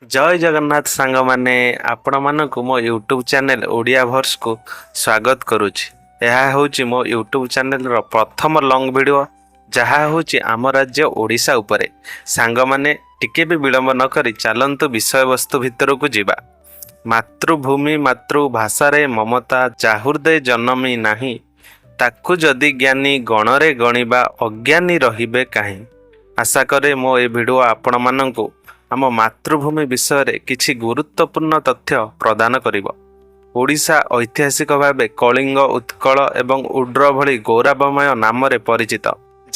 ଜୟ ଜଗନ୍ନାଥ ସାଙ୍ଗମାନେ, ଆପଣମାନଙ୍କୁ ମୋ ୟୁଟ୍ୟୁବ୍ ଚ୍ୟାନେଲ୍ ଓଡ଼ିଆ ଭର୍ସକୁ ସ୍ୱାଗତ କରୁଛି। ଏହା ହେଉଛି ମୋ ୟୁଟ୍ୟୁବ୍ ଚ୍ୟାନେଲ୍ର ପ୍ରଥମ ଲଙ୍ଗ୍ ଭିଡ଼ିଓ, ଯାହା ହେଉଛି ଆମ ରାଜ୍ୟ ଓଡ଼ିଶା ଉପରେ। ସାଙ୍ଗମାନେ, ଟିକେ ବି ବିଳମ୍ବ ନକରି ଚାଲନ୍ତୁ ବିଷୟବସ୍ତୁ ଭିତରକୁ ଯିବା। ମାତୃଭୂମି ମାତୃଭାଷାରେ ମମତା ଯା ହୃଦେ ଜନମି ନାହିଁ, ତାକୁ ଯଦି ଜ୍ଞାନୀ ଗଣରେ ଗଣିବା, ଅଜ୍ଞାନୀ ରହିବେ କାହିଁ? ଆଶା କରେ ମୋ ଏ ଭିଡ଼ିଓ ଆପଣମାନଙ୍କୁ ଆମ ମାତୃଭୂମି ବିଷୟରେ କିଛି ଗୁରୁତ୍ୱପୂର୍ଣ୍ଣ ତଥ୍ୟ ପ୍ରଦାନ କରିବ। ଓଡ଼ିଶା ଐତିହାସିକ ଭାବେ କଳିଙ୍ଗ, ଉତ୍କଳ ଏବଂ ଉଡ୍ର ଭଳି ଗୌରବମୟ ନାମରେ ପରିଚିତ,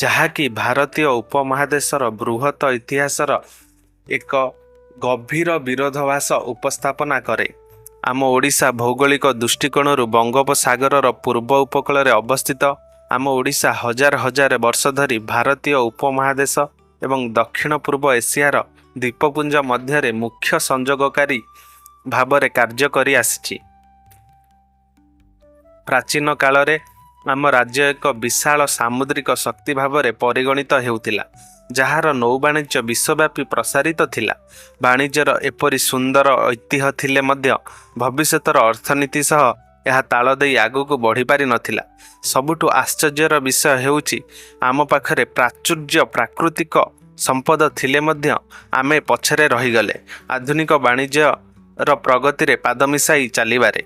ଯାହାକି ଭାରତୀୟ ଉପମହାଦେଶର ବୃହତ ଇତିହାସର ଏକ ଗଭୀର ବିରୋଧାଭାସ ଉପସ୍ଥାପନା କରେ। ଆମ ଓଡ଼ିଶା ଭୌଗୋଳିକ ଦୃଷ୍ଟିକୋଣରୁ ବଙ୍ଗୋପସାଗରର ପୂର୍ବ ଉପକୂଳରେ ଅବସ୍ଥିତ। ଆମ ଓଡ଼ିଶା ହଜାର ହଜାର ବର୍ଷ ଧରି ଭାରତୀୟ ଉପମହାଦେଶ ଏବଂ ଦକ୍ଷିଣ ପୂର୍ବ ଏସିଆର ଦ୍ୱୀପପୁଞ୍ଜ ମଧ୍ୟରେ ମୁଖ୍ୟ ସଂଯୋଗକାରୀ ଭାବରେ କାର୍ଯ୍ୟ କରି ଆସିଛି। ପ୍ରାଚୀନ କାଳରେ ଆମ ରାଜ୍ୟ ଏକ ବିଶାଳ ସାମୁଦ୍ରିକ ଶକ୍ତି ଭାବରେ ପରିଗଣିତ ହେଉଥିଲା, ଯାହାର ନୌବାଣିଜ୍ୟ ବିଶ୍ୱବ୍ୟାପୀ ପ୍ରସାରିତ ଥିଲା। ବାଣିଜ୍ୟର ଏପରି ସୁନ୍ଦର ଐତିହ୍ୟ ଥିଲେ ମଧ୍ୟ ଭବିଷ୍ୟତର ଅର୍ଥନୀତି ସହ ଏହା ତାଳ ଦେଇ ଆଗକୁ ବଢ଼ିପାରି ନଥିଲା। ସବୁଠୁ ଆଶ୍ଚର୍ଯ୍ୟର ବିଷୟ ହେଉଛି, ଆମ ପାଖରେ ପ୍ରାଚୁର୍ଯ୍ୟ ପ୍ରାକୃତିକ ସମ୍ପଦ ଥିଲେ ମଧ୍ୟ ଆମେ ପଛରେ ରହିଗଲେ ଆଧୁନିକ ବାଣିଜ୍ୟର ପ୍ରଗତିରେ ପାଦ ମିଶାଇ ଚାଲିବାରେ।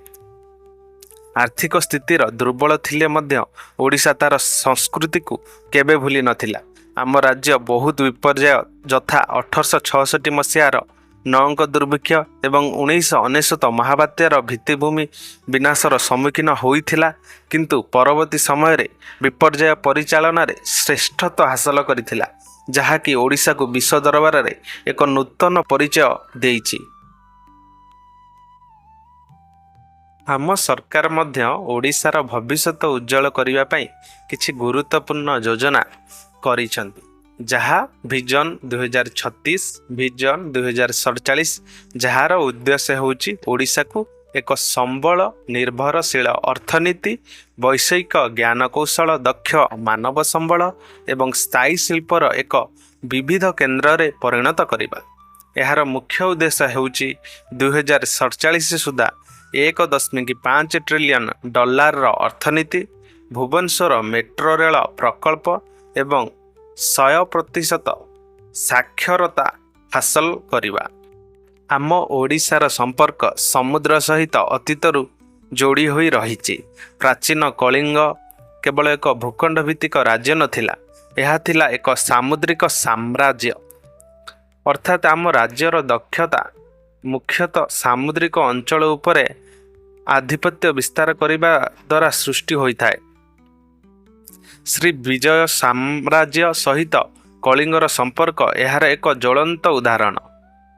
ଆର୍ଥିକ ସ୍ଥିତିର ଦୁର୍ବଳ ଥିଲେ ମଧ୍ୟ ଓଡ଼ିଶା ତା'ର ସଂସ୍କୃତିକୁ କେବେ ଭୁଲି ନଥିଲା। ଆମ ରାଜ୍ୟ ବହୁତ ବିପର୍ଯ୍ୟୟ, ଯଥା 1866 ମସିହାର ନଅଙ୍କ ଦୁର୍ଭିକ୍ଷ ଏବଂ 1999 ମହାବାତ୍ୟାର ଭିତ୍ତିଭୂମି ବିନାଶର ସମ୍ମୁଖୀନ ହୋଇଥିଲା, କିନ୍ତୁ ପରବର୍ତ୍ତୀ ସମୟରେ ବିପର୍ଯ୍ୟୟ ପରିଚାଳନାରେ ଶ୍ରେଷ୍ଠତ୍ୱ ହାସଲ କରିଥିଲା, ଯାହାକି ଓଡ଼ିଶାକୁ ବିଶ୍ୱ ଦରବାରରେ ଏକ ନୂତନ ପରିଚୟ ଦେଇଛି। ଆମ ସରକାର ମଧ୍ୟ ଓଡ଼ିଶାର ଭବିଷ୍ୟତ ଉଜ୍ଜ୍ୱଳ କରିବା ପାଇଁ କିଛି ଗୁରୁତ୍ୱପୂର୍ଣ୍ଣ ଯୋଜନା କରିଛନ୍ତି, ଯାହା ଭିଜନ 2036, ଭିଜନ 2047, ଯାହାର ଉଦ୍ଦେଶ୍ୟ ହେଉଛି ଓଡ଼ିଶାକୁ ଏକ ସମ୍ବଳ ନିର୍ଭରଶୀଳ ଅର୍ଥନୀତି, ବୈଷୟିକ ଜ୍ଞାନକୌଶଳ, ଦକ୍ଷ ମାନବ ସମ୍ବଳ ଏବଂ ସ୍ଥାୟୀ ଶିଳ୍ପର ଏକ ବିବିଧ କେନ୍ଦ୍ରରେ ପରିଣତ କରିବା। ଏହାର ମୁଖ୍ୟ ଉଦ୍ଦେଶ୍ୟ ହେଉଛି 2047 ସୁଦ୍ଧା 1.5 ଟ୍ରିଲିୟନ ଡଲାରର ଅର୍ଥନୀତି, ଭୁବନେଶ୍ୱର ମେଟ୍ରୋ ରେଳ ପ୍ରକଳ୍ପ ଏବଂ 100% ସାକ୍ଷରତା ହାସଲ କରିବା। ଆମ ଓଡ଼ିଶାର ସମ୍ପର୍କ ସମୁଦ୍ର ସହିତ ଅତୀତରୁ ଯୋଡ଼ି ହୋଇ ରହିଛି। ପ୍ରାଚୀନ କଳିଙ୍ଗ କେବଳ ଏକ ଭୂଖଣ୍ଡ ଭିତ୍ତିକ ରାଜ୍ୟ ନଥିଲା, ଏହା ଥିଲା ଏକ ସାମୁଦ୍ରିକ ସାମ୍ରାଜ୍ୟ। ଅର୍ଥାତ୍ ଆମ ରାଜ୍ୟର ଦକ୍ଷତା ମୁଖ୍ୟତଃ ସାମୁଦ୍ରିକ ଅଞ୍ଚଳ ଉପରେ ଆଧିପତ୍ୟ ବିସ୍ତାର କରିବା ଦ୍ୱାରା ସୃଷ୍ଟି ହୋଇଥାଏ। ଶ୍ରୀ ବିଜୟ ସାମ୍ରାଜ୍ୟ ସହିତ କଳିଙ୍ଗର ସମ୍ପର୍କ ଏହାର ଏକ ଜ୍ୱଳନ୍ତ ଉଦାହରଣ।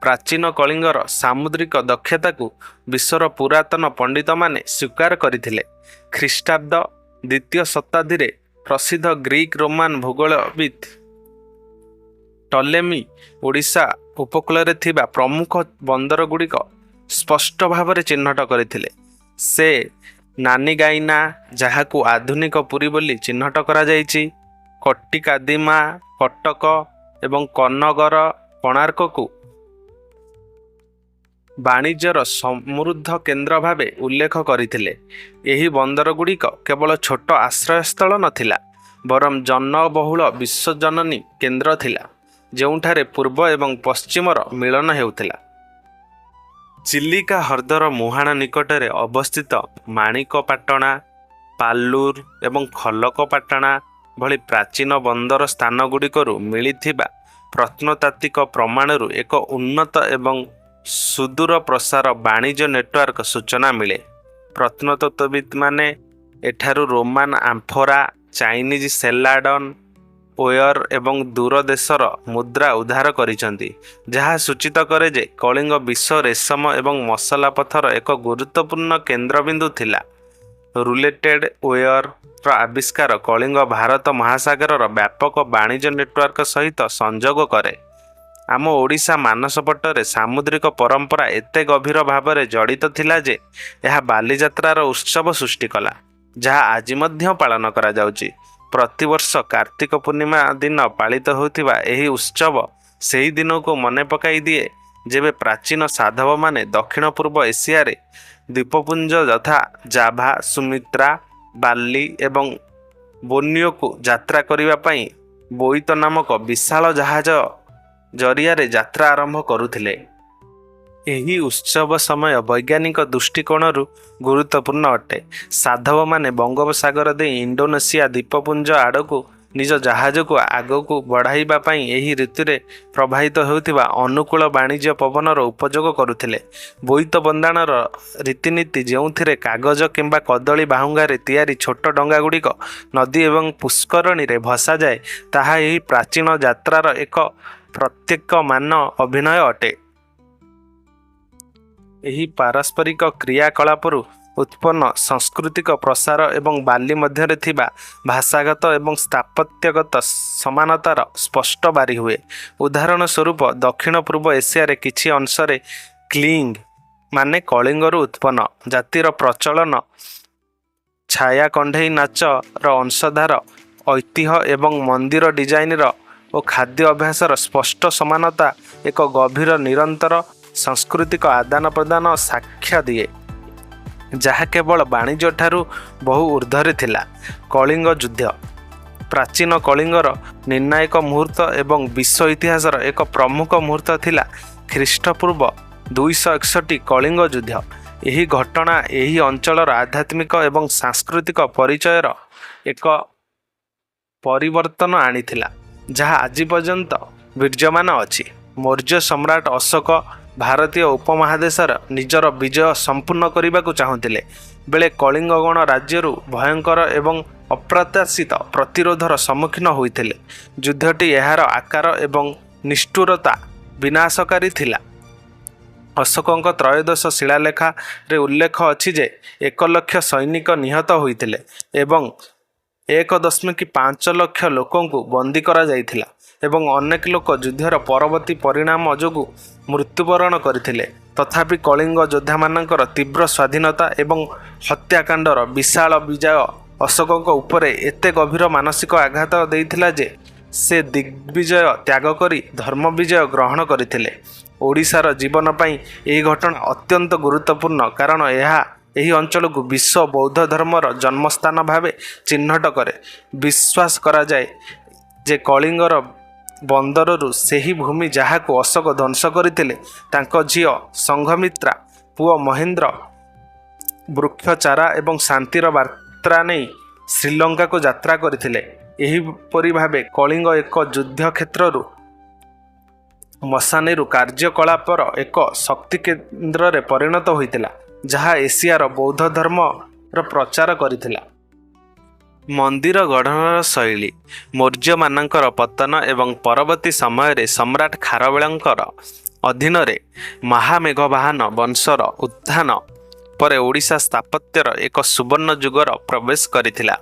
ପ୍ରାଚୀନ କଳିଙ୍ଗର ସାମୁଦ୍ରିକ ଦକ୍ଷତାକୁ ବିଶ୍ୱର ପୁରାତନ ପଣ୍ଡିତମାନେ ସ୍ୱୀକାର କରିଥିଲେ। ଖ୍ରୀଷ୍ଟାବ୍ଦ ଦ୍ୱିତୀୟ ଶତାବ୍ଦୀରେ ପ୍ରସିଦ୍ଧ ଗ୍ରୀକ୍ ରୋମାନ ଭୂଗୋଳବିତ୍ ଟଲେମି ଓଡ଼ିଶା ଉପକୂଳରେ ଥିବା ପ୍ରମୁଖ ବନ୍ଦରଗୁଡ଼ିକ ସ୍ପଷ୍ଟ ଭାବରେ ଚିହ୍ନଟ କରିଥିଲେ। ସେ ନାନିଗାଇନା, ଯାହାକୁ ଆଧୁନିକ ପୁରୀ ବୋଲି ଚିହ୍ନଟ କରାଯାଇଛି, କଟିକାଦିମା, କଟକ ଏବଂ କନଗର, କୋଣାର୍କକୁ ବାଣିଜ୍ୟର ସମୃଦ୍ଧ କେନ୍ଦ୍ର ଭାବେ ଉଲ୍ଲେଖ କରିଥିଲେ। ଏହି ବନ୍ଦରଗୁଡ଼ିକ କେବଳ ଛୋଟ ଆଶ୍ରୟସ୍ଥଳ ନଥିଲା, ବରଂ ଜନବହୁଳ ବିଶ୍ୱଜନନୀ କେନ୍ଦ୍ର ଥିଲା, ଯେଉଁଠାରେ ପୂର୍ବ ଏବଂ ପଶ୍ଚିମର ମିଳନ ହେଉଥିଲା। ଚିଲିକା ହ୍ରଦର ମୁହାଣ ନିକଟରେ ଅବସ୍ଥିତ ମାଣିକପାଟଣା, ପାଲୁର ଏବଂ ଖଲକପାଟଣା ଭଳି ପ୍ରାଚୀନ ବନ୍ଦର ସ୍ଥାନଗୁଡ଼ିକରୁ ମିଳିଥିବା ପ୍ରତ୍ନତାତ୍ତ୍ୱିକ ପ୍ରମାଣରୁ ଏକ ଉନ୍ନତ ଏବଂ ସୁଦୂରପ୍ରସାର ବାଣିଜ୍ୟ ନେଟୱାର୍କ ସୂଚନା ମିଳେ। ପ୍ରତ୍ନତତ୍ତ୍ୱବିତ୍ମାନେ ଏଠାରୁ ରୋମାନ ଆମ୍ଫୋରା, ଚାଇନିଜ୍ ସେଲାଡନ୍ ୱେୟର ଏବଂ ଦୂର ଦେଶର ମୁଦ୍ରା ଉଦ୍ଧାର କରିଛନ୍ତି, ଯାହା ସୂଚିତ କରେ ଯେ କଳିଙ୍ଗ ବିଶ୍ୱ ରେଶମ ଏବଂ ମସଲା ପଥର ଏକ ଗୁରୁତ୍ୱପୂର୍ଣ୍ଣ କେନ୍ଦ୍ରବିନ୍ଦୁ ଥିଲା। ରୁଲେଟେଡ୍ ୱେୟରର ଆବିଷ୍କାର କଳିଙ୍ଗ ଭାରତ ମହାସାଗରର ବ୍ୟାପକ ବାଣିଜ୍ୟ ନେଟୱାର୍କ ସହିତ ସଂଯୋଗ କରେ। ଆମ ଓଡ଼ିଶା ମାନସପଟରେ ସାମୁଦ୍ରିକ ପରମ୍ପରା ଏତେ ଗଭୀର ଭାବରେ ଜଡ଼ିତ ଥିଲା ଯେ ଏହା ବାଲିଯାତ୍ରାର ଉତ୍ସବ ସୃଷ୍ଟି କଲା, ଯାହା ଆଜି ମଧ୍ୟ ପାଳନ କରାଯାଉଛି। ପ୍ରତିବର୍ଷ କାର୍ତ୍ତିକ ପୂର୍ଣ୍ଣିମା ଦିନ ପାଳିତ ହେଉଥିବା ଏହି ଉତ୍ସବ ସେହି ଦିନକୁ ମନେ ପକାଇ ଦିଏ, ଯେବେ ପ୍ରାଚୀନ ସାଧବମାନେ ଦକ୍ଷିଣ-ପୂର୍ବ ଏସିଆରେ ଦ୍ୱୀପପୁଞ୍ଜ ଯଥା ଜାଭା, ସୁମିତ୍ରା, ବାଲି ଏବଂ ବୋର୍ଣ୍ଣିଓକୁ ଯାତ୍ରା କରିବା ପାଇଁ ବୋଇତ ନାମକ ବିଶାଳ ଜାହାଜ ଜରିଆରେ ଯାତ୍ରା ଆରମ୍ଭ କରୁଥିଲେ। ଏହି ଉତ୍ସବ ସମୟ ବୈଜ୍ଞାନିକ ଦୃଷ୍ଟିକୋଣରୁ ଗୁରୁତ୍ୱପୂର୍ଣ୍ଣ ଅଟେ। ସାଧବମାନେ ବଙ୍ଗୋପସାଗର ଦେଇ ଇଣ୍ଡୋନେସିଆ ଦ୍ୱୀପପୁଞ୍ଜ ଆଡ଼କୁ ନିଜ ଜାହାଜକୁ ଆଗକୁ ବଢ଼ାଇବା ପାଇଁ ଏହି ଋତୁରେ ପ୍ରବାହିତ ହେଉଥିବା ଅନୁକୂଳ ବାଣିଜ୍ୟ ପବନର ଉପଯୋଗ କରୁଥିଲେ। ବୋଇତ ବନ୍ଦାଣର ରୀତିନୀତି, ଯେଉଁଥିରେ କାଗଜ କିମ୍ବା କଦଳୀ ବାହୁଙ୍ଗାରେ ତିଆରି ଛୋଟ ଡଙ୍ଗାଗୁଡ଼ିକ ନଦୀ ଏବଂ ପୁଷ୍କରିଣୀରେ ଭସାଯାଏ, ତାହା ଏହି ପ୍ରାଚୀନ ଯାତ୍ରାର ଏକ ପ୍ରତୀକମାନ ଅଭିନୟ ଅଟେ। ଏହି ପାରସ୍ପରିକ କ୍ରିୟାକଳାପରୁ ଉତ୍ପନ୍ନ ସାଂସ୍କୃତିକ ପ୍ରସାର ଏବଂ ବାଲି ମଧ୍ୟରେ ଥିବା ଭାଷାଗତ ଏବଂ ସ୍ଥାପତ୍ୟଗତ ସମାନତାର ସ୍ପଷ୍ଟ ବାରି ହୁଏ। ଉଦାହରଣ ସ୍ୱରୂପ, ଦକ୍ଷିଣ-ପୂର୍ବ ଏସିଆର କିଛି ଅଂଶରେ କ୍ଲିଙ୍ଗ, ମାନେ କଳିଙ୍ଗରୁ ଉତ୍ପନ୍ନ, ଜାତିର ପ୍ରଚଳନ, ଛାୟା କଣ୍ଢେଇ ନାଚର ଅଂଶଧାରା, ଐତିହ୍ୟ ଏବଂ ମନ୍ଦିର ଡିଜାଇନର ଓ ଖାଦ୍ୟ ଅଭ୍ୟାସର ସ୍ପଷ୍ଟ ସମାନତା ଏକ ଗଭୀର, ନିରନ୍ତର ସାଂସ୍କୃତିକ ଆଦାନପ୍ରଦାନର ସାକ୍ଷ୍ୟ ଦିଏ, ଯାହା କେବଳ ବାଣିଜ୍ୟଠାରୁ ବହୁ ଊର୍ଦ୍ଧ୍ୱରେ ଥିଲା। କଳିଙ୍ଗ ଯୁଦ୍ଧ ପ୍ରାଚୀନ କଳିଙ୍ଗର ନିର୍ଣ୍ଣାୟକ ମୁହୂର୍ତ୍ତ ଏବଂ ବିଶ୍ୱ ଇତିହାସର ଏକ ପ୍ରମୁଖ ମୁହୂର୍ତ୍ତ ଥିଲା ଖ୍ରୀଷ୍ଟପୂର୍ବ 261 କଳିଙ୍ଗ ଯୁଦ୍ଧ। ଏହି ଘଟଣା ଏହି ଅଞ୍ଚଳର ଆଧ୍ୟାତ୍ମିକ ଏବଂ ସାଂସ୍କୃତିକ ପରିଚୟର ଏକ ପରିବର୍ତ୍ତନ ଆଣିଥିଲା, ଯାହା ଆଜି ପର୍ଯ୍ୟନ୍ତ ବିଦ୍ୟମାନ ଅଛି। ମୌର୍ଯ୍ୟ ସମ୍ରାଟ ଅଶୋକ ଭାରତୀୟ ଉପମହାଦେଶରେ ନିଜର ବିଜୟ ସମ୍ପୂର୍ଣ୍ଣ କରିବାକୁ ଚାହୁଁଥିଲେ ବେଳେ କଳିଙ୍ଗ ଗଣରାଜ୍ୟରୁ ଭୟଙ୍କର ଏବଂ ଅପ୍ରତ୍ୟାଶିତ ପ୍ରତିରୋଧର ସମ୍ମୁଖୀନ ହୋଇଥିଲେ। ଯୁଦ୍ଧଟି ଏହାର ଆକାର ଏବଂ ନିଷ୍ଠୁରତା ବିନାଶକାରୀ ଥିଲା। ଅଶୋକଙ୍କ ତ୍ରୟୋଦଶ ଶିଳାଲେଖରେ ଉଲ୍ଲେଖ ଅଛି ଯେ 1 ଲକ୍ଷ ସୈନିକ ନିହତ ହୋଇଥିଲେ ଏବଂ 1.5 ଲକ୍ଷ ଲୋକଙ୍କୁ ବନ୍ଦୀ କରାଯାଇଥିଲା ଏବଂ ଅନେକ ଲୋକ ଯୁଦ୍ଧର ପରବର୍ତ୍ତୀ ପରିଣାମ ଯୋଗୁଁ ମୃତ୍ୟୁବରଣ କରିଥିଲେ। ତଥାପି, କଳିଙ୍ଗ ଯୋଦ୍ଧାମାନଙ୍କର ତୀବ୍ର ସ୍ୱାଧୀନତା ଏବଂ ହତ୍ୟାକାଣ୍ଡର ବିଶାଳ ବିଜୟ ଅଶୋକଙ୍କ ଉପରେ ଏତେ ଗଭୀର ମାନସିକ ଆଘାତ ଦେଇଥିଲା ଯେ ସେ ଦିଗ୍ବିଜୟ ତ୍ୟାଗ କରି ଧର୍ମବିଜୟ ଗ୍ରହଣ କରିଥିଲେ। ଓଡ଼ିଶାର ଜୀବନ ପାଇଁ ଏହି ଘଟଣା ଅତ୍ୟନ୍ତ ଗୁରୁତ୍ୱପୂର୍ଣ୍ଣ, କାରଣ ଏହା ଏହି ଅଞ୍ଚଳକୁ ବିଶ୍ୱ ବୌଦ୍ଧ ଧର୍ମର ଜନ୍ମସ୍ଥାନ ଭାବେ ଚିହ୍ନଟ କରେ। ବିଶ୍ୱାସ କରାଯାଏ ଯେ କଳିଙ୍ଗର ବନ୍ଦରରୁ, ସେହି ଭୂମି ଯାହାକୁ ଅଶୋକ ଧ୍ୱଂସ କରିଥିଲେ, ତାଙ୍କ ଝିଅ ସଂଘମିତ୍ରା ପୁଅ ମହେନ୍ଦ୍ର ବୃକ୍ଷ ଚାରା ଏବଂ ଶାନ୍ତିର ବାର୍ତ୍ତା ନେଇ ଶ୍ରୀଲଙ୍କାକୁ ଯାତ୍ରା କରିଥିଲେ। ଏହିପରି ଭାବେ କଳିଙ୍ଗ ଏକ ଯୁଦ୍ଧ କ୍ଷେତ୍ରରୁ ମଶାଣିରୁ କାର୍ଯ୍ୟକଳାପର ଏକ ଶକ୍ତି କେନ୍ଦ୍ରରେ ପରିଣତ ହୋଇଥିଲା, ଯାହା ଏସିଆର ବୌଦ୍ଧ ଧର୍ମର ପ୍ରଚାର କରିଥିଲା। ମନ୍ଦିର ଗଢ଼ଣର ଶୈଳୀ ମୌର୍ଯ୍ୟମାନଙ୍କର ପତନ ଏବଂ ପରବର୍ତ୍ତୀ ସମୟରେ ସମ୍ରାଟ ଖାରବେଳଙ୍କର ଅଧୀନରେ ମହାମେଘବାହନ ବଂଶର ଉତ୍ଥାନ ପରେ ଓଡ଼ିଶା ସ୍ଥାପତ୍ୟର ଏକ ସୁବର୍ଣ୍ଣ ଯୁଗର ପ୍ରବେଶ କରିଥିଲା।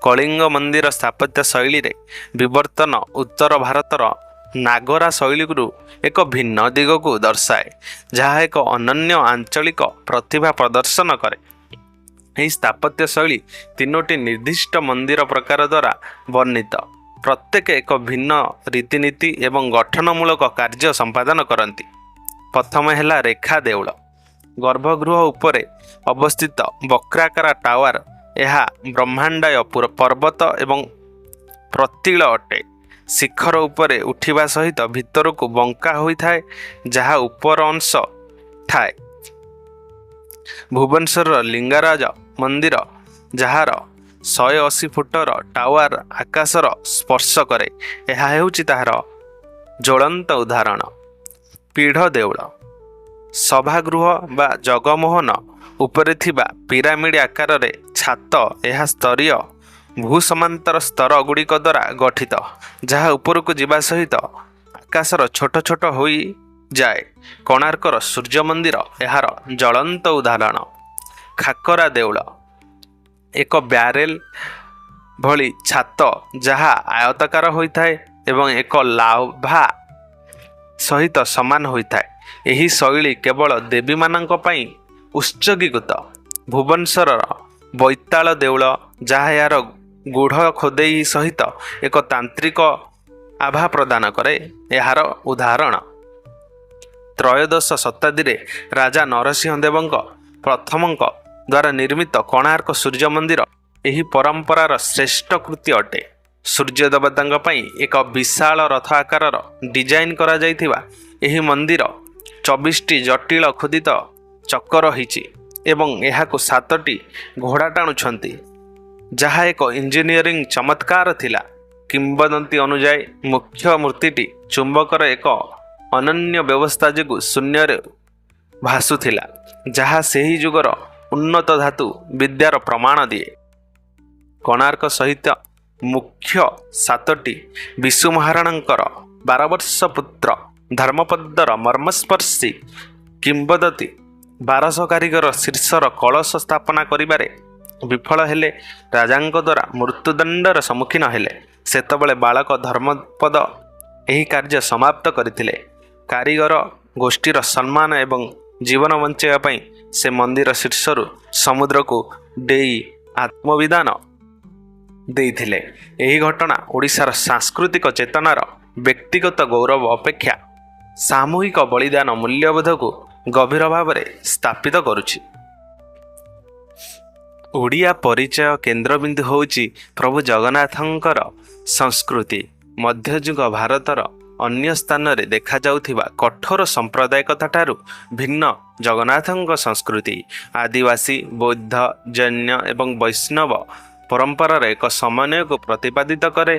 କଳିଙ୍ଗ ମନ୍ଦିର ସ୍ଥାପତ୍ୟ ଶୈଳୀରେ ବିବର୍ତ୍ତନ ଉତ୍ତର ଭାରତର ନାଗରା ଶୈଳୀରୁ ଏକ ଭିନ୍ନ ଦିଗକୁ ଦର୍ଶାଏ, ଯାହା ଏକ ଅନନ୍ୟ ଆଞ୍ଚଳିକ ପ୍ରତିଭା ପ୍ରଦର୍ଶନ କରେ। ଏହି ସ୍ଥାପତ୍ୟ ଶୈଳୀ ତିନୋଟି ନିର୍ଦ୍ଦିଷ୍ଟ ମନ୍ଦିର ପ୍ରକାର ଦ୍ୱାରା ବର୍ଣ୍ଣିତ, ପ୍ରତ୍ୟେକ ଏକ ଭିନ୍ନ ରୀତିନୀତି ଏବଂ ଗଠନମୂଳକ କାର୍ଯ୍ୟ ସମ୍ପାଦନ କରନ୍ତି। ପ୍ରଥମ ହେଲା ରେଖା ଦେଉଳ। ଗର୍ଭଗୃହ ଉପରେ ଅବସ୍ଥିତ ବକ୍ରାକାର ଟାୱାର। ଏହା ବ୍ରହ୍ମାଣ୍ଡାୟ ପର୍ବତ ଏବଂ ପ୍ରତିଳ ଅଟେ। ଶିଖର ଉପରେ ଉଠିବା ସହିତ ଭିତରକୁ ବଙ୍କା ହୋଇଥାଏ, ଯାହା ଉପର ଅଂଶ ଥାଏ। ଭୁବନେଶ୍ୱରର ଲିଙ୍ଗରାଜ ମନ୍ଦିର, ଯାହାର 180 ଫୁଟର ଟାୱାର ଆକାଶର ସ୍ପର୍ଶ କରେ, ଏହା ହେଉଛି ତାହାର ଜ୍ୱଳନ୍ତ ଉଦାହରଣ। ପୀଢ଼ ଦେଉଳ। ସଭାଗୃହ ବା ଜଗମୋହନ ଉପରେ ଥିବା ପିରାମିଡ଼ ଆକାରରେ ଛାତ। ଏହା ସ୍ତରୀୟ ଭୂସମାନ୍ତର ସ୍ତର ଗୁଡ଼ିକ ଦ୍ୱାରା ଗଠିତ, ଯାହା ଉପରକୁ ଯିବା ସହିତ ଆକାଶର ଛୋଟ ଛୋଟ ହୋଇଯାଏ। କୋଣାର୍କର ସୂର୍ଯ୍ୟ ମନ୍ଦିର ଏହାର ଜ୍ୱଳନ୍ତ ଉଦାହରଣ। ଖାକରା ଦେଉଳ। ଏକ ବ୍ୟାରେଲ ଭଳି ଛାତ, ଯାହା ଆୟତାକାର ହୋଇଥାଏ ଏବଂ ଏକ ଲାଭା ସହିତ ସମାନ ହୋଇଥାଏ। ଏହି ଶୈଳୀ କେବଳ ଦେବୀମାନଙ୍କ ପାଇଁ ଉତ୍ସର୍ଗୀକୃତ। ଭୁବନେଶ୍ୱରର ବୈତାଳ ଦେଉଳ, ଯାହା ଏହାର ଗୂଢ଼ ଖୋଦେଇ ସହିତ ଏକ ତାନ୍ତ୍ରିକ ଆଭା ପ୍ରଦାନ କରେ, ଏହାର ଉଦାହରଣ। ତ୍ରୟୋଦଶ ଶତାବ୍ଦୀରେ ରାଜା ନରସିଂହ ଦେବଙ୍କ ପ୍ରଥମଙ୍କ ଦ୍ୱାରା ନିର୍ମିତ କୋଣାର୍କ ସୂର୍ଯ୍ୟ ମନ୍ଦିର ଏହି ପରମ୍ପରାର ଶ୍ରେଷ୍ଠ କୃତି ଅଟେ। ସୂର୍ଯ୍ୟ ଦେବତାଙ୍କ ପାଇଁ ଏକ ବିଶାଳ ରଥ ଆକାରର ଡିଜାଇନ୍ କରାଯାଇଥିବା ଏହି ମନ୍ଦିର 24ଟି ଜଟିଳ ଖୋଦିତ ଚକ ରହିଛି ଏବଂ ଏହାକୁ ସାତଟି ଘୋଡ଼ା ଟାଣୁଛନ୍ତି, ଯାହା ଏକ ଇଞ୍ଜିନିୟରିଂ ଚମତ୍କାର ଥିଲା। କିମ୍ବଦନ୍ତୀ ଅନୁଯାୟୀ, ମୁଖ୍ୟ ମୂର୍ତ୍ତିଟି ଚୁମ୍ବକର ଏକ ଅନନ୍ୟ ବ୍ୟବସ୍ଥା ଯୋଗୁଁ ଶୂନ୍ୟରେ ଭାସୁଥିଲା, ଯାହା ସେହି ଯୁଗର ଉନ୍ନତ ଧାତୁ ବିଦ୍ୟାର ପ୍ରମାଣ ଦିଏ। କୋଣାର୍କ ସହିତ ମୁଖ୍ୟ ସାତଟି ବିଶୁ ମହାରଣାଙ୍କର 12 ବର୍ଷ ପୁତ୍ର ଧର୍ମପଦର ମର୍ମସ୍ପର୍ଶୀ କିମ୍ବଦନ୍ତୀ। 1200 କାରିଗର ଶୀର୍ଷର କଳସ ସ୍ଥାପନା କରିବାରେ ବିଫଳ ହେଲେ, ରାଜାଙ୍କ ଦ୍ୱାରା ମୃତ୍ୟୁଦଣ୍ଡର ସମ୍ମୁଖୀନ ହେଲେ। ସେତେବେଳେ ବାଳକ ଧର୍ମପଦ ଏହି କାର୍ଯ୍ୟ ସମାପ୍ତ କରିଥିଲେ। କାରିଗର ଗୋଷ୍ଠୀର ସମ୍ମାନ ଏବଂ ଜୀବନ ବଞ୍ଚାଇବା ପାଇଁ ସେ ମନ୍ଦିର ଶୀର୍ଷରୁ ସମୁଦ୍ରକୁ ଡେଇଁ ଆତ୍ମବଳିଦାନ ଦେଇଥିଲେ। ଏହି ଘଟଣା ଓଡ଼ିଶାର ସାଂସ୍କୃତିକ ଚେତନାର ବ୍ୟକ୍ତିଗତ ଗୌରବ ଅପେକ୍ଷା ସାମୂହିକ ବଳିଦାନ ମୂଲ୍ୟବୋଧକୁ ଗଭୀର ଭାବରେ ସ୍ଥାପିତ କରୁଛି। ଓଡ଼ିଆ ପରିଚୟ କେନ୍ଦ୍ରବିନ୍ଦୁ ହେଉଛି ପ୍ରଭୁ ଜଗନ୍ନାଥଙ୍କର ସଂସ୍କୃତି। ମଧ୍ୟଯୁଗ ଭାରତର ଅନ୍ୟ ସ୍ଥାନରେ ଦେଖାଯାଉଥିବା କଠୋର ସାମ୍ପ୍ରଦାୟିକତାଠାରୁ ଭିନ୍ନ ଜଗନ୍ନାଥଙ୍କ ସଂସ୍କୃତି ଆଦିବାସୀ, ବୌଦ୍ଧ, ଜୈନ ଏବଂ ବୈଷ୍ଣବ ପରମ୍ପରାର ଏକ ସମନ୍ୱୟକୁ ପ୍ରତିପାଦିତ କରେ।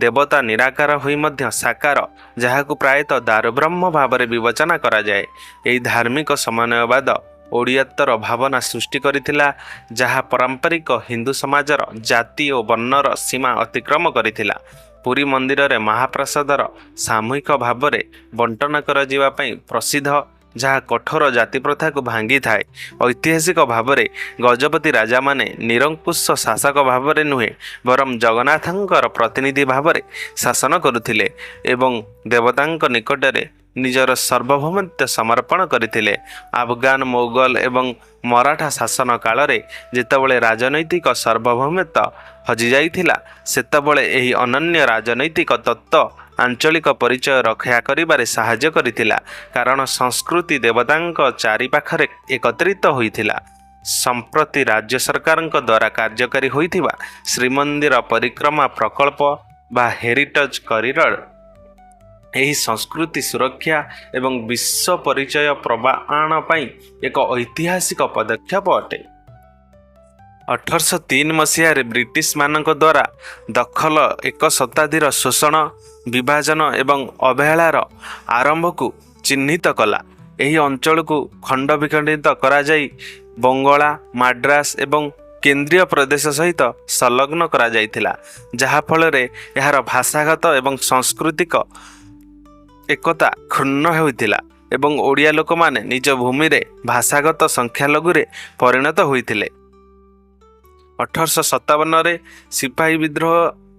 ଦେବତା ନିରାକାର ହୋଇ ମଧ୍ୟ ସାକାର, ଯାହାକୁ ପ୍ରାୟତଃ ଦାରୁବ୍ରହ୍ମ ଭାବରେ ବିବେଚନା କରାଯାଏ। ଏହି ଧାର୍ମିକ ସମନ୍ୱୟବାଦ ଓଡ଼ିଆତ୍ୱର ଭାବନା ସୃଷ୍ଟି କରିଥିଲା, ଯାହା ପାରମ୍ପରିକ ହିନ୍ଦୁ ସମାଜର ଜାତି ଓ ବର୍ଣ୍ଣର ସୀମା ଅତିକ୍ରମ କରିଥିଲା। ପୁରୀ ମନ୍ଦିରରେ ମହାପ୍ରସାଦର ସାମୂହିକ ଭାବରେ ବଣ୍ଟନ କରାଯିବା ପାଇଁ ପ୍ରସିଦ୍ଧ, ଯାହା କଠୋର ଜାତିପ୍ରଥାକୁ ଭାଙ୍ଗିଥାଏ। ଐତିହାସିକ ଭାବରେ ଗଜପତି ରାଜାମାନେ ନିରଙ୍କୁଶ ଶାସକ ଭାବରେ ନୁହେଁ, ବରଂ ଜଗନ୍ନାଥଙ୍କର ପ୍ରତିନିଧି ଭାବରେ ଶାସନ କରୁଥିଲେ ଏବଂ ଦେବତାଙ୍କ ନିକଟରେ ନିଜର ସାର୍ବଭୌମତ୍ୱ ସମର୍ପଣ କରିଥିଲେ। ଆଫଗାନ, ମୋଗଲ ଏବଂ ମରାଠା ଶାସନ କାଳରେ ଯେତେବେଳେ ରାଜନୈତିକ ସାର୍ବଭୌମତ୍ୱ ହଜିଯାଇଥିଲା, ସେତେବେଳେ ଏହି ଅନନ୍ୟ ରାଜନୈତିକ ତତ୍ତ୍ୱ ଆଞ୍ଚଳିକ ପରିଚୟ ରକ୍ଷା କରିବାରେ ସାହାଯ୍ୟ କରିଥିଲା, କାରଣ ସଂସ୍କୃତି ଦେବତାଙ୍କ ଚାରିପାଖରେ ଏକତ୍ରିତ ହୋଇଥିଲା। ସମ୍ପ୍ରତି ରାଜ୍ୟ ସରକାରଙ୍କ ଦ୍ୱାରା କାର୍ଯ୍ୟକାରୀ ହୋଇଥିବା ଶ୍ରୀମନ୍ଦିର ପରିକ୍ରମା ପ୍ରକଳ୍ପ ବା ହେରିଟେଜ୍ କରିଡର ଏହି ସଂସ୍କୃତି ସୁରକ୍ଷା ଏବଂ ବିଶ୍ୱ ପରିଚୟ ପ୍ରମାଣ ପାଇଁ ଏକ ଐତିହାସିକ ପଦକ୍ଷେପ ଅଟେ। 1803 ମସିହାରେ ବ୍ରିଟିଶମାନଙ୍କ ଦ୍ୱାରା ଦଖଲ ଏକ ଶତାବ୍ଦୀର ଶୋଷଣ, ବିଭାଜନ ଏବଂ ଅବହେଳାର ଆରମ୍ଭକୁ ଚିହ୍ନିତ କଲା। ଏହି ଅଞ୍ଚଳକୁ ଖଣ୍ଡବିଖଣ୍ଡିତ କରାଯାଇ ବଙ୍ଗଳା, ମାଡ୍ରାସ ଏବଂ କେନ୍ଦ୍ରୀୟ ପ୍ରଦେଶ ସହିତ ସଂଲଗ୍ନ କରାଯାଇଥିଲା, ଯାହାଫଳରେ ଏହାର ଭାଷାଗତ ଏବଂ ସାଂସ୍କୃତିକ ଏକତା କ୍ଷୁଣ୍ଣ ହୋଇଥିଲା ଏବଂ ଓଡ଼ିଆ ଲୋକମାନେ ନିଜ ଭୂମିରେ ଭାଷାଗତ ସଂଖ୍ୟାଲଘୁରେ ପରିଣତ ହୋଇଥିଲେ। 1857ରେ ସିପାହୀ ବିଦ୍ରୋହ,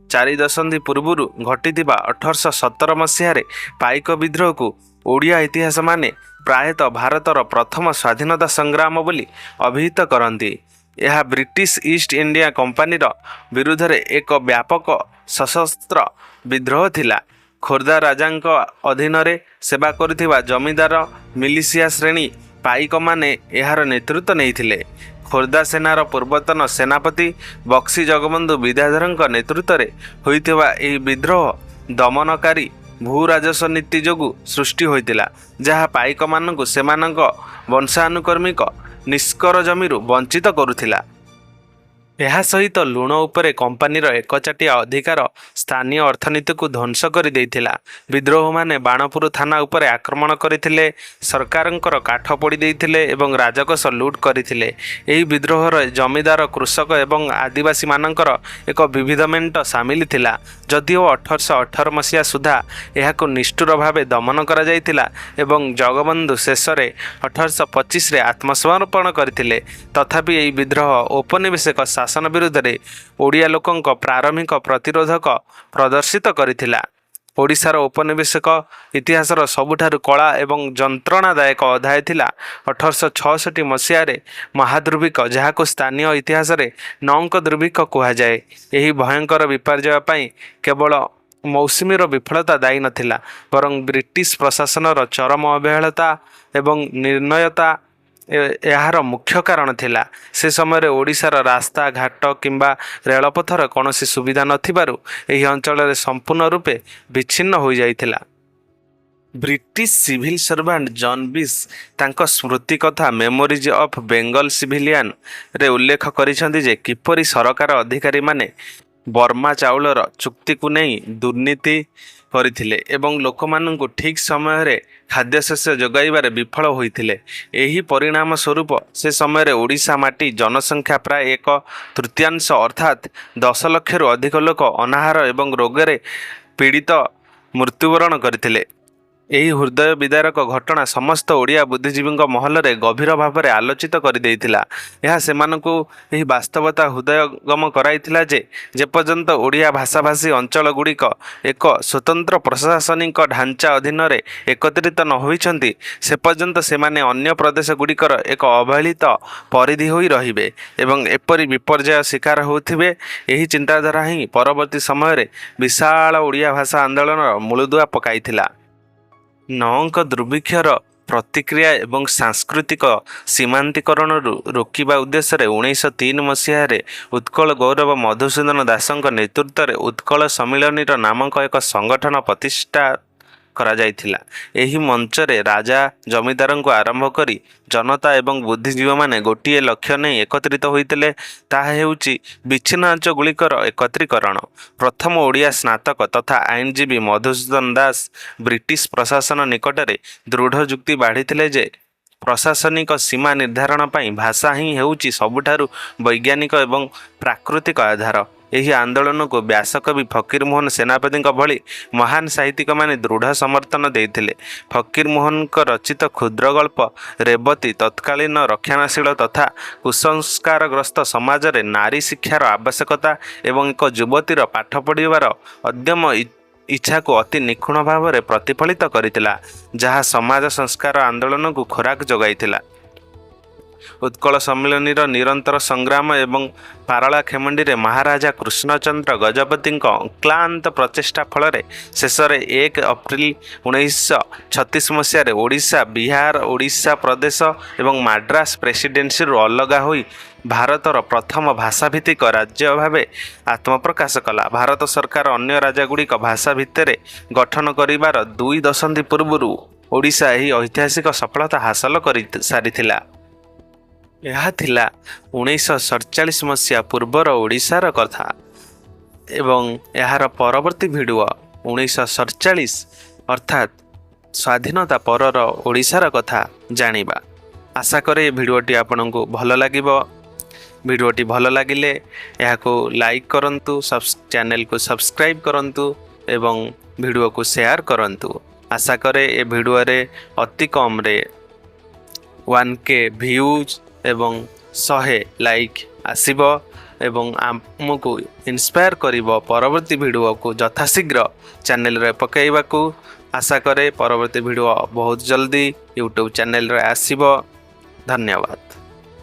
4 ଦଶନ୍ଧି ପୂର୍ବରୁ ଘଟିଥିବା 1817 ମସିହାରେ ପାଇକ ବିଦ୍ରୋହକୁ ଓଡ଼ିଆ ଇତିହାସମାନେ ପ୍ରାୟତଃ ଭାରତର ପ୍ରଥମ ସ୍ୱାଧୀନତା ସଂଗ୍ରାମ ବୋଲି ଅଭିହିତ କରନ୍ତି। ଏହା ବ୍ରିଟିଶ ଇଷ୍ଟ ଇଣ୍ଡିଆ କମ୍ପାନୀର ବିରୁଦ୍ଧରେ ଏକ ବ୍ୟାପକ ସଶସ୍ତ୍ର ବିଦ୍ରୋହ ଥିଲା। ଖୋର୍ଦ୍ଧା ରାଜାଙ୍କ ଅଧୀନରେ ସେବା କରୁଥିବା ଜମିଦାର ମିଲିସିଆ ଶ୍ରେଣୀ ପାଇକମାନେ ଏହାର ନେତୃତ୍ୱ ନେଇଥିଲେ। ଖୋର୍ଦ୍ଧା ସେନାର ପୂର୍ବତନ ସେନାପତି ବକ୍ସି ଜଗବନ୍ଧୁ ବିଦ୍ୟାଧରଙ୍କ ନେତୃତ୍ୱରେ ହୋଇଥିବା ଏହି ବିଦ୍ରୋହ ଦମନକାରୀ ଭୂ-ରାଜସ୍ୱ ନୀତି ଯୋଗୁଁ ସୃଷ୍ଟି ହୋଇଥିଲା, ଯାହା ପାଇକମାନଙ୍କୁ ସେମାନଙ୍କ ବଂଶାନୁକ୍ରମିକ ନିଷ୍କର ଜମିରୁ ବଞ୍ଚିତ କରୁଥିଲା। ଏହା ସହିତ ଲୁଣ ଉପରେ କମ୍ପାନୀର ଏକଚାଟିଆ ଅଧିକାର ସ୍ଥାନୀୟ ଅର୍ଥନୀତିକୁ ଧ୍ୱଂସ କରିଦେଇଥିଲା। ବିଦ୍ରୋହୀମାନେ ବାଣପୁର ଥାନା ଉପରେ ଆକ୍ରମଣ କରିଥିଲେ, ସରକାରଙ୍କର କାଠ ପୋଡ଼ି ଦେଇଥିଲେ ଏବଂ ରାଜକୋଷ ଲୁଟ୍ କରିଥିଲେ। ଏହି ବିଦ୍ରୋହରେ ଜମିଦାର, କୃଷକ ଏବଂ ଆଦିବାସୀମାନଙ୍କର ଏକ ବିବିଧ ମେଣ୍ଟ ସାମିଲ ଥିଲା। ଯଦିଓ 1818 ମସିହା ସୁଦ୍ଧା ଏହାକୁ ନିଷ୍ଠୁର ଭାବେ ଦମନ କରାଯାଇଥିଲା ଏବଂ ଜଗବନ୍ଧୁ ଶେଷରେ 1825ରେ ଆତ୍ମସମର୍ପଣ କରିଥିଲେ, ତଥାପି ଏହି ବିଦ୍ରୋହ ଔପନିବେଶିକ ଶାସନ ବିରୁଦ୍ଧରେ ଓଡ଼ିଆ ଲୋକଙ୍କ ପ୍ରାରମ୍ଭିକ ପ୍ରତିରୋଧକ ପ୍ରଦର୍ଶିତ କରିଥିଲା। ଓଡ଼ିଶାର ଔପନିବେଶିକ ଇତିହାସର ସବୁଠାରୁ କଳା ଏବଂ ଯନ୍ତ୍ରଣାଦାୟକ ଅଧ୍ୟାୟ ଥିଲା 1866 ମସିହାରେ ମହାଦୁର୍ଭିକ୍ଷ, ଯାହାକୁ ସ୍ଥାନୀୟ ଇତିହାସରେ ନଅଙ୍କ ଦୁର୍ଭିକ୍ଷ କୁହାଯାଏ। ଏହି ଭୟଙ୍କର ବିପର୍ଯ୍ୟୟ ପାଇଁ କେବଳ ମୌସୁମୀର ବିଫଳତା ଦାୟୀ ନଥିଲା, ବରଂ ବ୍ରିଟିଶ ପ୍ରଶାସନର ଚରମ ଅବହେଳତା ଏବଂ ନିର୍ଦ୍ଦୟତା ଏହାର ମୁଖ୍ୟ କାରଣ ଥିଲା। ସେ ସମୟରେ ଓଡ଼ିଶାର ରାସ୍ତା ଘାଟ କିମ୍ବା ରେଳପଥର କୌଣସି ସୁବିଧା ନଥିବାରୁ ଏହି ଅଞ୍ଚଳରେ ସମ୍ପୂର୍ଣ୍ଣ ରୂପେ ବିଚ୍ଛିନ୍ନ ହୋଇଯାଇଥିଲା। ବ୍ରିଟିଶ ସିଭିଲ ସର୍ଭାଣ୍ଟ ଜନ୍ ବିସ୍ ତାଙ୍କ ସ୍ମୃତିକଥା 'ମେମୋରିଜ୍ ଅଫ୍ ବେଙ୍ଗଲ ସିଭିଲିଆନ'ରେ ଉଲ୍ଲେଖ କରିଛନ୍ତି ଯେ କିପରି ସରକାର ଅଧିକାରୀମାନେ ବର୍ମା ଚାଉଳର ଚୁକ୍ତିକୁ ନେଇ ଦୁର୍ନୀତି କରିଥିଲେ ଏବଂ ଲୋକମାନଙ୍କୁ ଠିକ୍ ସମୟରେ ଖାଦ୍ୟଶସ୍ୟ ଯୋଗାଇବାରେ ବିଫଳ ହୋଇଥିଲେ। ଏହି ପରିଣାମ ସ୍ୱରୂପ ସେ ସମୟରେ ଓଡ଼ିଶା ମାଟି ଜନସଂଖ୍ୟା ପ୍ରାୟ ଏକ ତୃତୀୟାଂଶ, ଅର୍ଥାତ୍ 10 ଲକ୍ଷରୁ ଅଧିକ ଲୋକ ଅନାହାର ଏବଂ ରୋଗରେ ପୀଡ଼ିତ ମୃତ୍ୟୁବରଣ କରିଥିଲେ। ଏହି ହୃଦୟ ବିଦାରକ ଘଟଣା ସମସ୍ତ ଓଡ଼ିଆ ବୁଦ୍ଧିଜୀବୀଙ୍କ ମହଲରେ ଗଭୀର ଭାବରେ ଆଲୋଚିତ କରିଦେଇଥିଲା। ଏହା ସେମାନଙ୍କୁ ଏହି ବାସ୍ତବତା ହୃଦୟଙ୍ଗମ କରାଇଥିଲା ଯେ ଯେପର୍ଯ୍ୟନ୍ତ ଓଡ଼ିଆ ଭାଷାଭାଷୀ ଅଞ୍ଚଳଗୁଡ଼ିକ ଏକ ସ୍ୱତନ୍ତ୍ର ପ୍ରଶାସନିକ ଢାଞ୍ଚା ଅଧୀନରେ ଏକତ୍ରିତ ନ ହୋଇଛନ୍ତି, ସେପର୍ଯ୍ୟନ୍ତ ସେମାନେ ଅନ୍ୟ ପ୍ରଦେଶଗୁଡ଼ିକର ଏକ ଅବହେଳିତ ପରିଧି ହୋଇ ରହିବେ ଏବଂ ଏପରି ବିପର୍ଯ୍ୟୟ ଶିକାର ହେଉଥିବେ। ଏହି ଚିନ୍ତାଧାରା ହିଁ ପରବର୍ତ୍ତୀ ସମୟରେ ବିଶାଳ ଓଡ଼ିଆ ଭାଷା ଆନ୍ଦୋଳନର ମୂଳଦୁଆ ପକାଇଥିଲା। ନଅଙ୍କ ଦୁର୍ଭିକ୍ଷର ପ୍ରତିକ୍ରିୟା ଏବଂ ସାଂସ୍କୃତିକ ସୀମାନ୍ତୀକରଣରୁ ରୋକିବା ଉଦ୍ଦେଶ୍ୟରେ 1903 ମସିହାରେ ଉତ୍କଳ ଗୌରବ ମଧୁସୂଦନ ଦାସଙ୍କ ନେତୃତ୍ୱରେ ଉତ୍କଳ ସମ୍ମିଳନୀ ନାମକ ଏକ ସଂଗଠନ ପ୍ରତିଷ୍ଠା କରାଯାଇଥିଲା। ଏହି ମଞ୍ଚରେ ରାଜା, ଜମିଦାରଙ୍କୁ ଆରମ୍ଭ କରି ଜନତା ଏବଂ ବୁଦ୍ଧିଜୀବୀମାନେ ଗୋଟିଏ ଲକ୍ଷ୍ୟ ନେଇ ଏକତ୍ରିତ ହୋଇଥିଲେ, ତାହା ହେଉଛି ବିଚ୍ଛିନ୍ନାଞ୍ଚଳଗୁଡ଼ିକର ଏକତ୍ରୀକରଣ। ପ୍ରଥମ ଓଡ଼ିଆ ସ୍ନାତକ ତଥା ଆଇନଜୀବୀ ମଧୁସୂଦନ ଦାସ ବ୍ରିଟିଶ ପ୍ରଶାସନ ନିକଟରେ ଦୃଢ଼ ଯୁକ୍ତି ବାଢ଼ିଥିଲେ ଯେ ପ୍ରଶାସନିକ ସୀମା ନିର୍ଦ୍ଧାରଣ ପାଇଁ ଭାଷା ହିଁ ହେଉଛି ସବୁଠାରୁ ବୈଜ୍ଞାନିକ ଏବଂ ପ୍ରାକୃତିକ ଆଧାର। ଏହି ଆନ୍ଦୋଳନକୁ ବ୍ୟାସକବି ଫକୀରମୋହନ ସେନାପତିଙ୍କ ଭଳି ମହାନ ସାହିତ୍ୟିକମାନେ ଦୃଢ଼ ସମର୍ଥନ ଦେଇଥିଲେ। ଫକୀରମୋହନଙ୍କ ରଚିତ କ୍ଷୁଦ୍ରଗଳ୍ପ ରେବତୀ ତତ୍କାଳୀନ ରକ୍ଷଣଶୀଳ ତଥା କୁସଂସ୍କାରଗ୍ରସ୍ତ ସମାଜରେ ନାରୀ ଶିକ୍ଷାର ଆବଶ୍ୟକତା ଏବଂ ଏକ ଯୁବତୀର ପାଠ ପଢ଼ିବାର ଅଦମ୍ୟ ଇଚ୍ଛାକୁ ଅତି ନିଖୁଣ ଭାବରେ ପ୍ରତିଫଳିତ କରିଥିଲା, ଯାହା ସମାଜ ସଂସ୍କାର ଆନ୍ଦୋଳନକୁ ଖୋରାକ ଯୋଗାଇଥିଲା। ଉତ୍କଳ ସମ୍ମିଳନୀର ନିରନ୍ତର ସଂଗ୍ରାମ ଏବଂ ପାରଳାଖେମୁଣ୍ଡିରେ ମହାରାଜା କୃଷ୍ଣଚନ୍ଦ୍ର ଗଜପତିଙ୍କ ଅକ୍ଳାନ୍ତ ପ୍ରଚେଷ୍ଟା ଫଳରେ ଶେଷରେ 1 ଅପ୍ରିଲ 1936 ମସିହାରେ ଓଡ଼ିଶା ବିହାର, ଓଡ଼ିଶା ପ୍ରଦେଶ ଏବଂ ମାଡ୍ରାସ ପ୍ରେସିଡେନ୍ସିରୁ ଅଲଗା ହୋଇ ଭାରତର ପ୍ରଥମ ଭାଷାଭିତ୍ତିକ ରାଜ୍ୟ ଭାବେ ଆତ୍ମପ୍ରକାଶ କଲା। ଭାରତ ସରକାର ଅନ୍ୟ ରାଜ୍ୟଗୁଡ଼ିକ ଭାଷା ଭିତ୍ତିରେ ଗଠନ କରିବାର 2 ଦଶନ୍ଧି ପୂର୍ବରୁ ଓଡ଼ିଶା ଏହି ଐତିହାସିକ ସଫଳତା ହାସଲ କରିସାରିଥିଲା। ଏହା ଥିଲା 1947 ମସିହା ପୂର୍ବର ଓଡ଼ିଶାର କଥା ଏବଂ ଏହାର ପରବର୍ତ୍ତୀ ଭିଡ଼ିଓ 1947, ଅର୍ଥାତ୍ ସ୍ୱାଧୀନତା ପରର ଓଡ଼ିଶାର କଥା ଜାଣିବା। ଆଶା କରେ ଏ ଭିଡ଼ିଓଟି ଆପଣଙ୍କୁ ଭଲ ଲାଗିବ। ଭିଡ଼ିଓଟି ଭଲ ଲାଗିଲେ ଏହାକୁ ଲାଇକ୍ କରନ୍ତୁ, ଚ୍ୟାନେଲକୁ ସବସ୍କ୍ରାଇବ୍ କରନ୍ତୁ ଏବଂ ଭିଡ଼ିଓକୁ ସେୟାର କରନ୍ତୁ। ଆଶା କରେ ଏ ଭିଡ଼ିଓରେ ଅତି କମ୍ରେ 1K views ଏବଂ 100 ଲାଇକ୍ ଆସିବ ଏବଂ ଆମକୁ ଇନ୍ସପାୟାର କରିବ ପରବର୍ତ୍ତୀ ଭିଡ଼ିଓକୁ ଯଥାଶୀଘ୍ର ଚ୍ୟାନେଲରେ ପକାଇବାକୁ। ଆଶା କରେ ପରବର୍ତ୍ତୀ ଭିଡ଼ିଓ ବହୁତ ଜଲ୍ଦି ୟୁଟ୍ୟୁବ୍ ଚ୍ୟାନେଲରେ ଆସିବ। ଧନ୍ୟବାଦ।